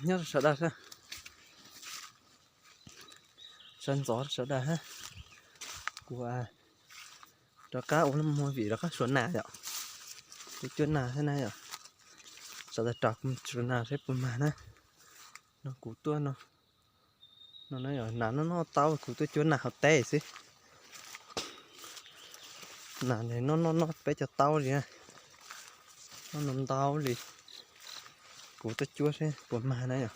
nyob rau sawv daws, sawv ntxov sawv daws ha. Kuv rov qab ua movie rov qab suav nas yom, tuaj cuab nas thiab na yom. Sawv daws tos kuv suav nas seb puas mag na. No kuv tuaj no, no na yom, nas noj noj taub, kuv tuaj cuab nas hauv teb xwb. Nas noj noj noj peb cov taub li, noj noj ntau li. Kuv tuaj cuab seb puas mag na yom.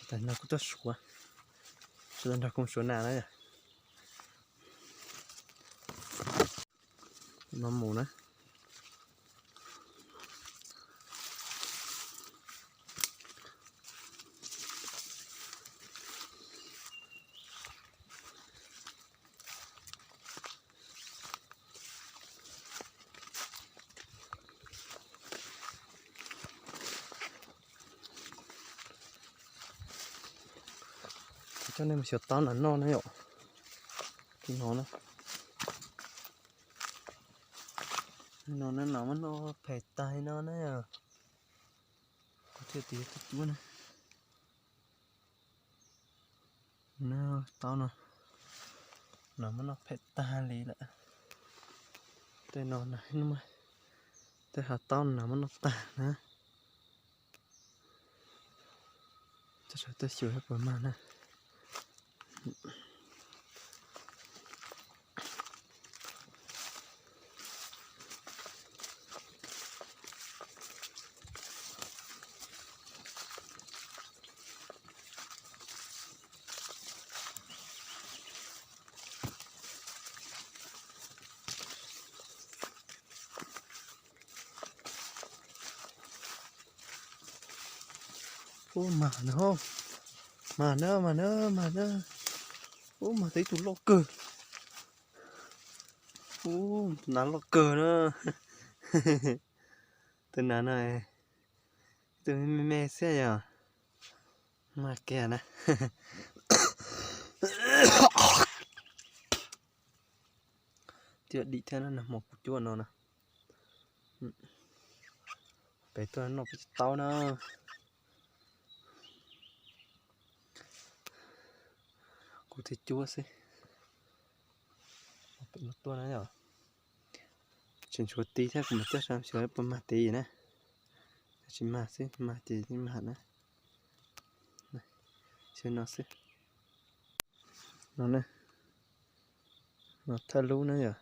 Tam no kuv tuaj suav, sawv daws nrog kuv suav nas na yom. No mus na. Coj nej mus xyuas taub nas noj na yom. Li no na. No na, nas muab noj phem tag li no na. Kuv thiaj tias tuaj cuab na. Na, taub no, nas muab noj phem tag li lawm. Tej no, tej hav taub nas muab noj tag na. Tuaj xyuas seb puas mag na. Ub, mag na, mag na, mag na, mag na. Ub, mag tau ib tug loj kawg. Ub, tus nas loj kawg na. Tus nas no, tus me me xwb yog. Mag kiag na. Thiaj dim thiab na, nag hmo kuv cuab no na. Pem tuaj noj peb cov taub na. Kuv thiaj cuab xwb. Pem no tuaj na yom. Tseem tshuav tid thiab, kuv mam coj sab xyuas puas mag tid na. Tsis mag xwb, mag ces mag na. Xyuas no xwb. No na, no thawj lub na yom.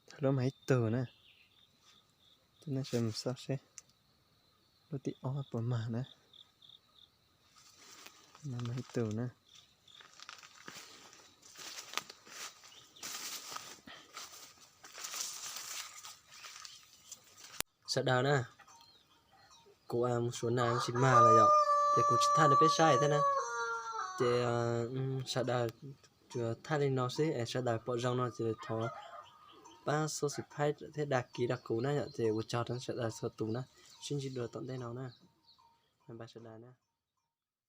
Thawj lub mag ib tug na. Tab nej sawv mus xauj seb lub thib ob puas mag na. No mag ib tug na. Sawv daws na, kuv mus suav nas tsis mag lawm yom, ces kuv tsis thaij rau peb saib thiab na. Ces sawv daws tsuas thaij li no xwb es sawv daws pom zoo no ces thov pab subscribe thiab đăng ký rau kuv na yom, ces ua tsaug rau sawv daws txhua tus na, sib ntsib dua tom ntej no na. Bye bye sawv daws na.